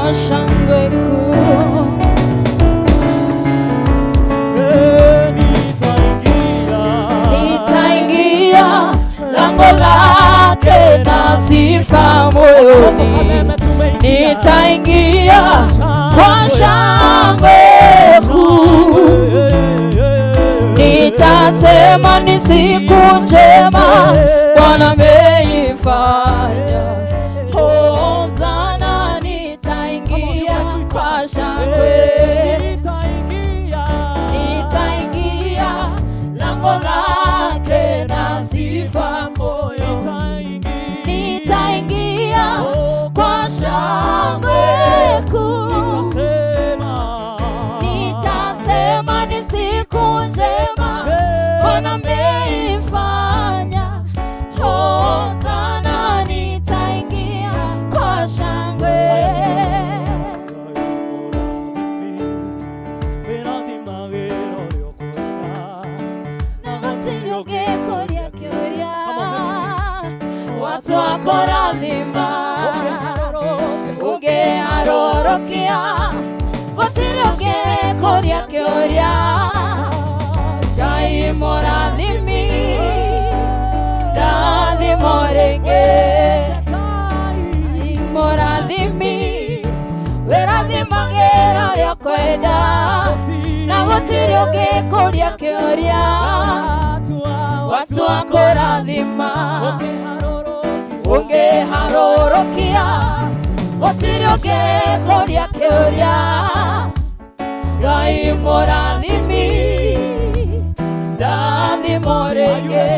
Kwa shangwe kuu. Nitaingia lango lake na sifa moyoni, nitaingia kwa shangwe kuu, nitasema ni siku njema Bwana ameifanya. Hosana, nitaingia kwa shangwe, nitaingia lango lake na sifa moyoni, nitaingia kwa shangwe kuu, nitasema ni siku njema Bwana ameifanya. Hosana, nitaingia kwa shangwe. Na gũtirĩ ũngĩkũria kĩũria, watu akũrathima ũngĩharũrũkia, gũtirĩ ũngĩkũria kĩũria, Ngai mũrathimi, ndathimo rĩngĩ, Ngai mũrathimi, wĩrathimagĩra ũrĩa ũkwenda, na gũtirĩ ũngĩkũria kĩũria, watu akũrathima ũngĩharũrũkia, gũtirĩ ũngĩkũria kĩũria, Ngai mũrathimi, ndathimo rĩngĩ.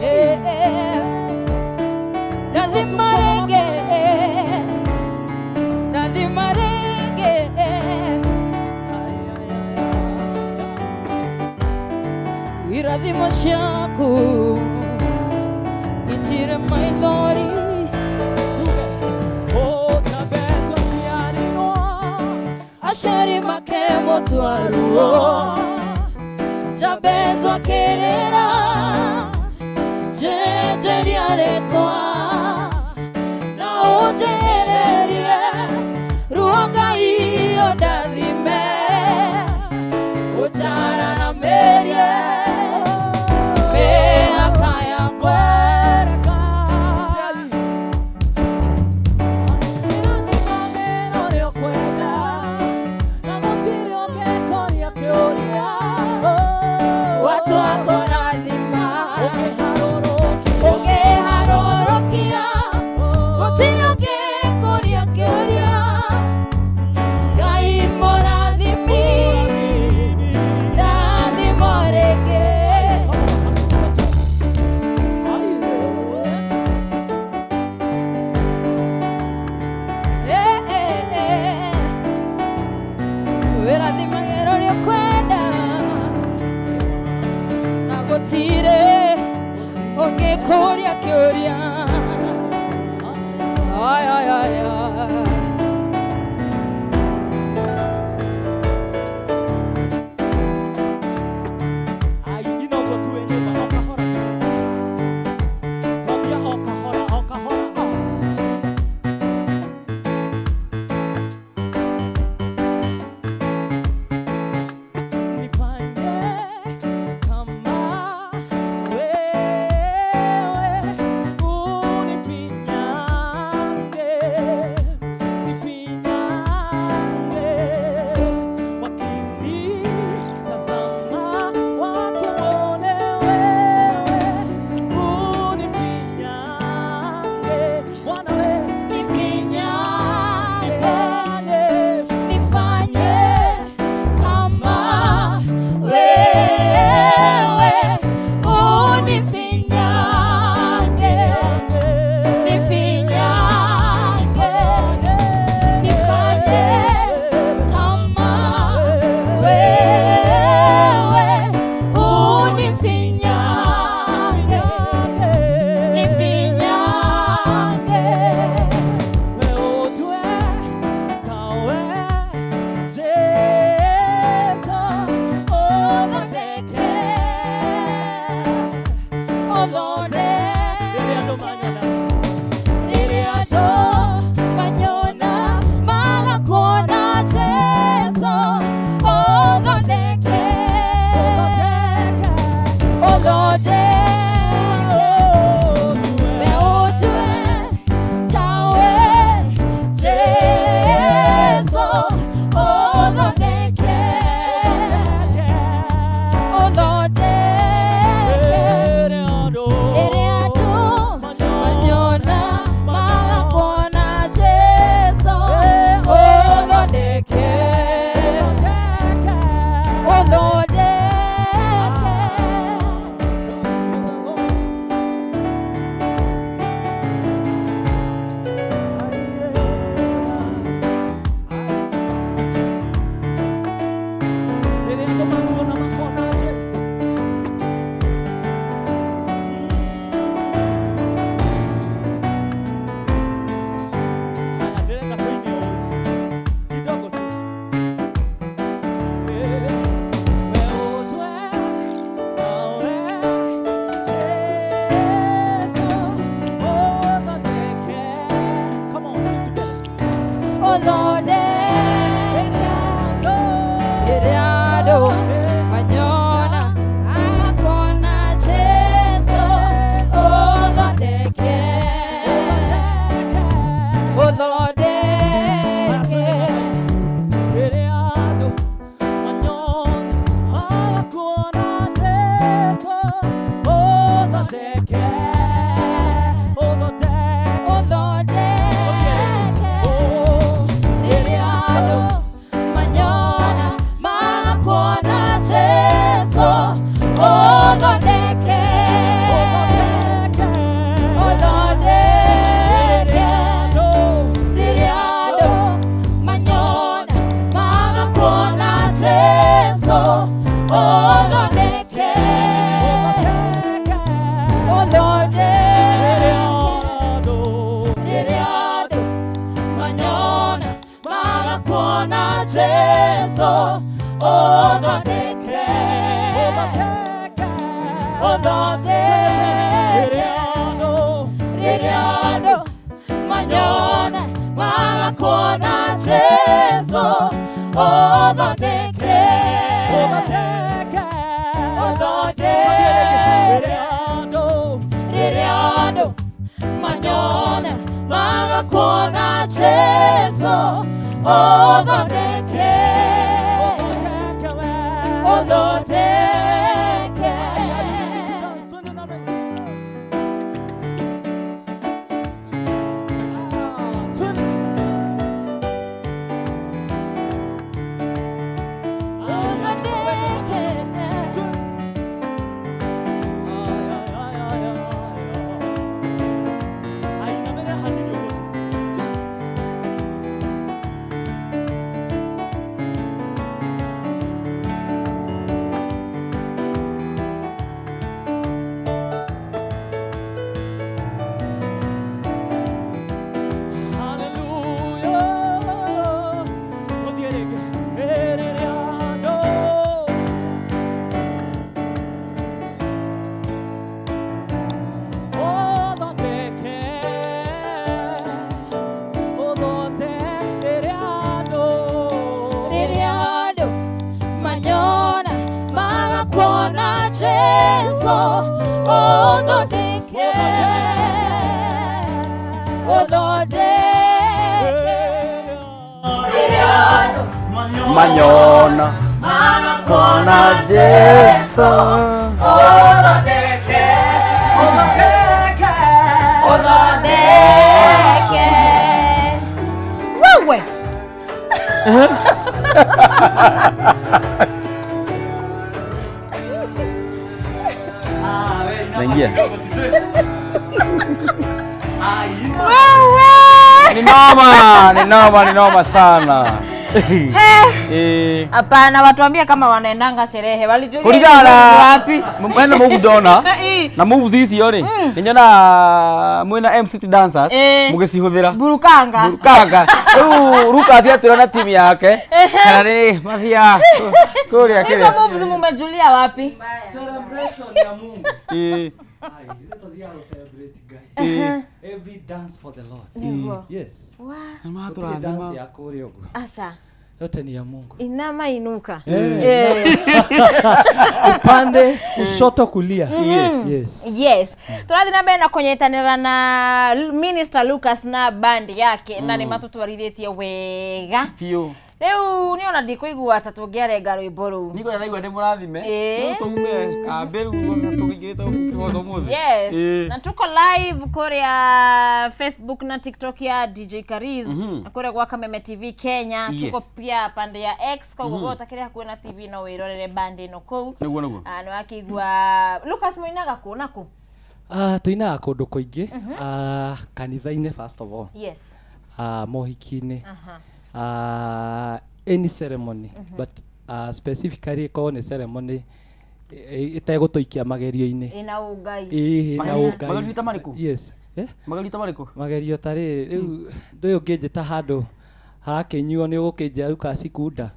Eh, eh. Ndathima rĩngĩ, ndathima rĩngĩ, irathimo ciaku itire maithori. Aciari makemũtwaruo, Jabezwo akĩrĩra, njenjeria rĩtwa na ũnjehererie ruo, Ngai ũndathime ũnjararamĩrie mĩaka yakwa. Watu akũrathima ũngĩharũrũkia, gũtirĩ ũngĩkũria kĩũria, Ngai mũrathimi, ndathimo rĩngĩ. Eh, eh, eh. Wĩrathimagĩra ũrĩa ũkwenda, na gũtirĩ ũngĩkũria kĩũria. Ay, ay, ay, ay. Nifanye kama wewe unifinyange. Rĩrĩa andũ manyona. Rĩrĩa andũ manyona magakuona Jesũ, ũthondeke, ũthondeke. We ũtue tawe Jesũ, ũthondeke, ũthondeke. Rĩrĩa andũ Rĩrĩa andũ manyona magakuona Jesũ, ũthondeke, ũthondeke. Rĩrĩa andũ makuona makona Jesũ. Haya, ndĩrenda kũine ũũ kidogo tu. Eh, we ũtue tawe Jesũ, ũthondeke. Come on, sing together. Ũthondeke. Rĩrĩa andũ manyona magakuona Jesũ, ũthondeke, ũthondeke. Rĩrĩa andũ manyona magakuona Jesũ, ũthondeke, ũthondeke. Ũthondeke. Rĩrĩa andũ manyona magakuona Jesũ, ũthondeke, ũthondeke. Rĩrĩa andũ manyona magakuona Jesũ, ũthondeke, ũthondeke. Rĩrĩa andũ manyona magakuona Jesũ, ũthondeke, ũthondeke. Rĩrĩa andũ manyona magakuona Jesũ, ũthondeke, ũthondeke. Rĩrĩa andũ manyona magakuona Jesũ, ũthondeke, ũthondeke. Ũthondeke. Rĩrĩa andũ manyona magakuona Jesũ, ũthondeke, ũthondeke. Rĩrĩa andũ Manyona magakuona Jesu. Ũthondeke, ũthondeke. Wewe Naingia. wewe Ni noma, ni noma, ni noma sana. Eh. Hapana, watuambie kama wanaendanga sherehe. Walijulia Kuringana na wapi? Mwena move ndona Ii. na moves icio rĩ nĩnyona mwĩna MCT dancers Eh. mũgĩcihũthĩra Burukanga. Burukanga rĩu Lucas atwĩra na timu yake kana nĩ mathiaga kũrĩa Hizo kĩrĩa moves mumejulia wapi? Celebration ya Mungu. Eh. Ai, ithuĩ tũthiaga gũ celebrate Ngai. Every dance for the Lord. Nĩguo. Yes. Wa, Gũtirĩ dance ya kũrĩa ũguo. aca Yote ni ya Mungu. inama inuka. Upande kushoto kulia. Yes. Yes. Yes, tũrathiĩ na mbere na kũnyitanĩra na Minister Lucas na band yake na nĩ matũtwarithĩtie wega. Biũ. Rĩu niĩ ona ndikũigua ta tũngĩarenga rwĩmbo rũu. Niko ndaigua ndĩ mũrathime. Ĩĩ. No tũgume kambĩ rĩu tũingĩrĩte gũkũ kĩgoco ũmũthĩ. Yes. Ĩĩ. Na tuko live kuria Facebook na TikTok ya DJ Kariz na kuria gwa Kameme TV Kenya. Yes. Tuko pia pande ya X koguo mm -hmm. Utakĩrĩ hakuhĩ na TV no wĩrorere band ĩno kũu. Nĩguo nĩguo. Ah, nĩ wakĩigua Lucas mũinaga kũ na kũ? Ah, tũinaga kũndũ kũingĩ. Ah, kanitha-inĩ first of all. Yes. Ah, mohiki-inĩ. Aha. Any ceremony but specifically ĩkorwo nĩ ceremony ĩtegũtũikia magerio-inĩ. Ĩna ũngai. Ĩĩ, na Magerio- ũngai. magerio ta marĩkũ? Yes. Eh? Magerio ta marĩkũ? Magerio ta rĩrĩ rĩu ndũyũ ũngĩnjĩta handũ harakĩnyuo nĩ ũgũkĩnjĩra Lucas kunda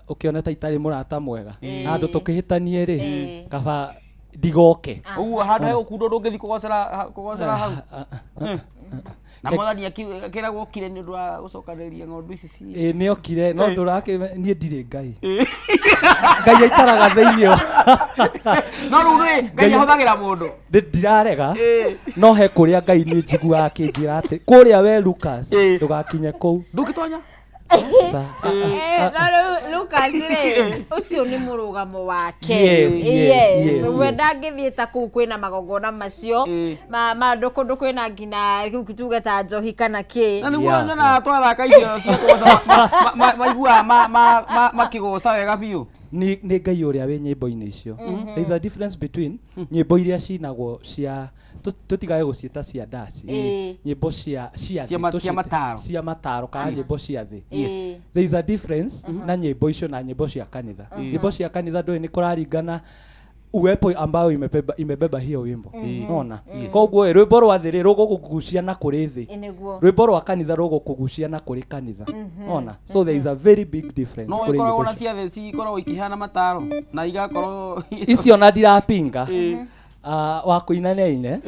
ũkĩona ta itarĩ mũrata mwega na handũ tũkĩhĩtanie rĩ Ĩĩ. kaba ndigoke. Ũguo handũ hegũkundwo ndũngĩthiĩ kũgocera kũgocera hau. Na mwathani akĩragwo okire nĩ ũndũ wa gũcokanĩrĩria ng'ondu ici ci. Ĩĩ nĩ okire no ndũrakĩ niĩ ndirĩ Ngai. Ngai aikaraga thĩinĩ wa No rĩu rĩ Ngai ahũthagĩra mũndũ. Ndirarega Ĩĩ. no he kũrĩa Ngai niĩ njiguaga akĩnjĩra atĩ kũrĩa we Lucas Ĩĩ. ndũgakinye kũu. Ndũngĩtonya? Aca. Eh, no rĩu Lucas rĩ ũcio nĩ mũrũgamo wake. Yes, yes, yes, We yes. ndangĩthiĩ ta kũu kwĩna magongona macio Ĩĩ. ma ma kũndũ kwĩna nginya rĩu tuge ta njohi kana kĩ. Na nĩguo Yeah. nyonaga twathaka icio cia kũgoca maiguaga makĩgoca wega biũ. Nĩ nĩ Ngai ũrĩa wĩ nyĩmbo-inĩ icio. There is a difference between nyĩmbo iria cinagwo cia tũtigage gũciĩta cia ndaci. Ĩĩ. Nyĩmbo cia cia Cia thĩ, cia tũciĩte- mataro. cia mataro kana nyĩmbo cia thĩ. Ĩĩ. There is a difference na nyĩmbo icio na nyĩmbo cia kanitha. Nyĩmbo cia kanitha ndũĩ nĩ kũraringana uwepo ambayo imebeba, imebeba hiyo wimbo. Nona koguo ĩ, rwĩmbo rwa thĩ rĩ rũgũkũgucia na kũrĩ thĩ, Ĩ, nĩguo. rwĩmbo rwa kanitha rũgũkũgucia na kũrĩ kanitha. Ona so there is a very big difference No kũrĩ ikoragwo nyĩmbo na icio. cia thĩ cikoragwo ikĩheana mataro na igakorwo Icio na ndirapinga. Ĩĩ. Ah, wa kũina nĩ aine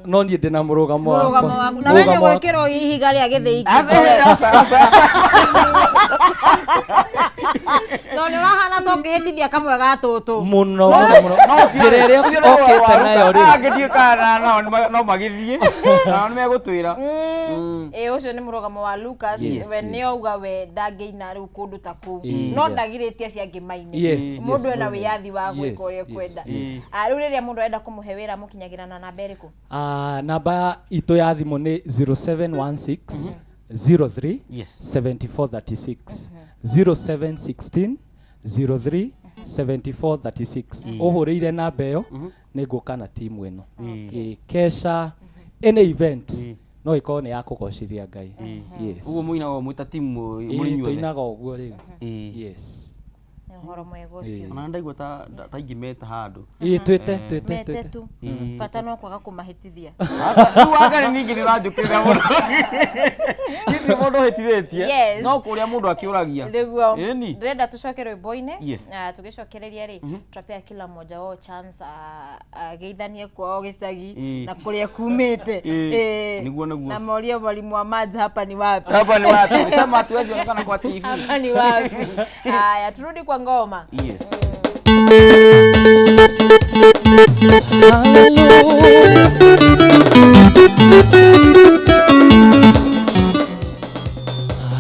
no niĩ ndĩ na mũrũgamo Mũrũgamo wakwa. waku na we nĩ Mũrũgamo wakwa. gwĩkĩrwo ihiga rĩa gĩthĩi. Aca, aca, aca, aca. Tondũ nĩ ũrahana ta ũngĩhĩtithia kamwe ga tũtũ. Mũno mũno mũno njĩra ĩrĩa okĩte nayo rĩ Angĩthiĩ kana nao no magĩthiĩ nao nĩ megũtwĩra. Ĩ ũcio nĩ mũrũgamo wa Lucas. Yes, We yes. nĩ auga we ndangĩina rĩu kũndũ ta kũu Ĩĩ. no ndagirĩtie acio angĩ maine. Yes, Mũndũ yes, ena mũno. wĩyathi wa gwĩka Yes, ũrĩa yes, ekwenda. yes. Ah, rĩu rĩrĩa mũndũ arenda kũmũhe wĩra mũkinyagĩra na namba ĩrĩkũ? Ah, namba itũ ya thimũ nĩ 0716 03 Yes. 7436 0716 03 7436 ũhũrĩire namba ĩyo nĩ ngũka na timu ĩno. Ĩĩ, kesha any event no ĩkorwo nĩ ya kũgocithia Ngai. Yes. Ũguo mũinaga mwĩ ta timu Ĩĩ, mũrĩ inyuothe. tũinaga ũguo rĩu. Ĩĩ. Yes. Nĩ ũhoro mwega ũcio. Ona ndaigua ta ta ingĩmeta handũ. Ĩĩ, twĩte twĩte Mete twĩte tu bata no kwaga kũmahĩtithia. Aca, rĩu wangari ningĩ nĩ ũranjũkĩrĩra mũno. Githĩ mũndũ ũhĩtithĩtie Yes. no kũrĩa mũndũ akĩũragia. Nĩguo Ĩni. ndĩrenda tũcoke rwĩmbo-inĩ. Yes. Na tũgĩcokereria rĩ tutapea kila mmoja wao chance ageithanie kwao gĩcagi Ĩĩ. na kũrĩa kumĩte. Ĩĩ. Ĩĩ. Nĩguo, nĩguo. Na morie mwalimu wa maths hapa ni wapi. Hapa ni wapi? Sema hatuwezi onekana kwa TV. Hapa ni wapi. Haya, turudi kwa ngoma. Yes.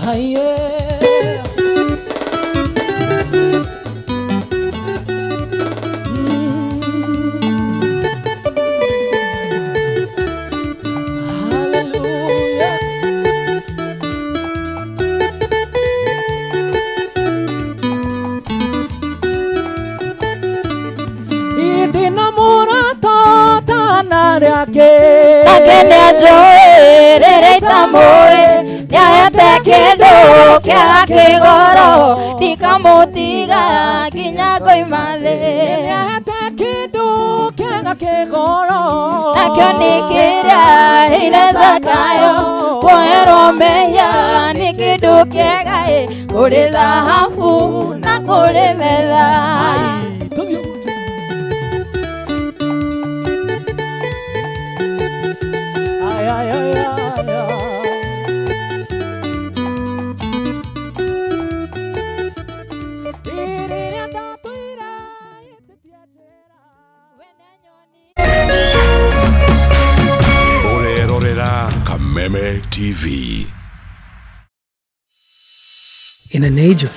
Hallelujah. Hallelujah. Ndĩna mũrata ũtana rĩake Nake nĩanjũĩ rĩrĩa itamũĩ nĩahete kĩndũ kĩaga kĩgoro ndikamũtiga nginya ngoima thĩ. Nĩahete kĩndũ kĩega kĩgoro Nakĩo nĩ kĩrĩa heire Zakayo kuoherwo mehia nĩ kĩndũ kĩega ĩ kũrĩ thahabu na kũrĩ betha. Tũthiĩ ũguo. Kameme TV. In an age of